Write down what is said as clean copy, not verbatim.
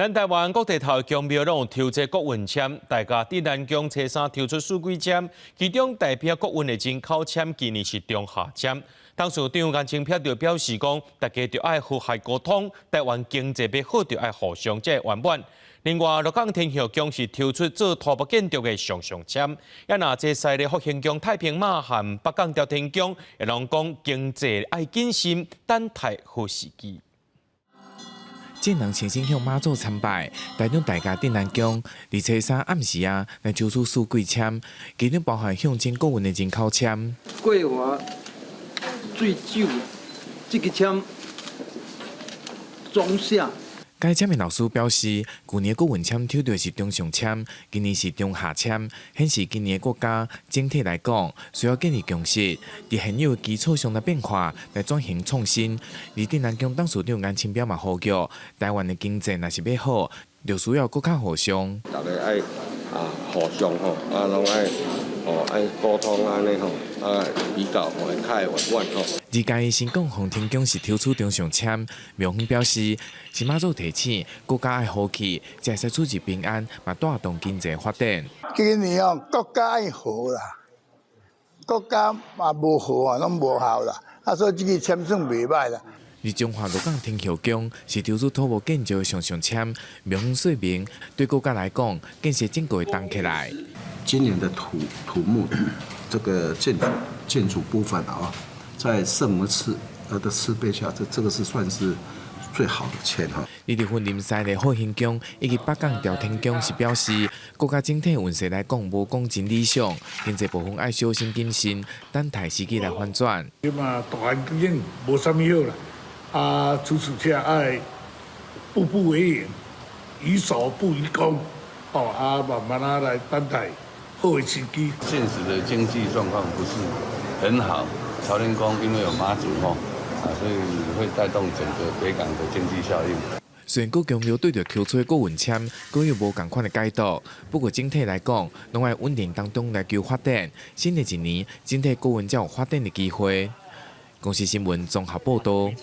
咱台灣各地頭宮廟攏有抽這國運籤，大甲鎮瀾宮初三抽出四季籤，其中代表國運的人口籤，今年是中下籤。董事長顏清標就表示講，大家著愛和諧溝通，台灣經濟欲好，著愛互相才會圓滿。另外，鹿港天后宮是抽出做土木建築的上上籤，啊若這西麗福興宮、太平媽和北港朝天宮，會攏講經濟愛謹慎，等待好時機。眾人齊心向媽祖參拜，台中大甲鎮瀾宮，佇初三暗時啊，來抽出四季籤，其中包含象徵國運的人口籤。過華水酒這个籤中下。解籤的老師表示，舊年國運籤抽著是中上籤，今年是中下籤，顯示今年國家整體來講需要建立共識，佇現有的基礎上來變化，來轉型創新。而鎮瀾宮董事長顏清標嘛呼籲，台灣的經濟若是欲好，就需要閣較互相。大家愛啊互相吼，啊攏愛吼愛溝通按呢吼，啊比較吼會較會圓滿吼。而嘉義新港奉天宮是抽出中上籤，廟方表示是媽祖提醒國家愛和氣，才會使出入平安，嘛帶動經濟發展。今年哦，國家愛和啦，國家嘛無和啊，攏無效啦，啊所以這個籤算袂䆀啦。而彰化鹿港天后宮是抽出土木建築的上上籤，廟方說明對國家來講，建設整個會動起來。今年的土木這個建築部分啊，在聖母的慈悲下，這個是算是最好的籤哈。而佇雲林西麗福興宮以及北港朝天宮是表示，國家整體運勢來講無講真理想，經濟部分愛小心謹慎，等待時機來反轉。這嘛大環境無啥物好啦，啊，處處車愛步步為營，宜守不宜攻，哦，啊，慢慢啊來等待好的時機。現實的經濟狀況不是很好，朝天宮因為有媽祖吼，啊，所以會帶動整個北港的經濟效應。雖然各宮廟對著抽出的國運籤，閣有無仝款的解讀，不過整體來講，攏愛穩定當中來求發展。新的一年，整體國運才有發展的機會。公視新聞綜合報導。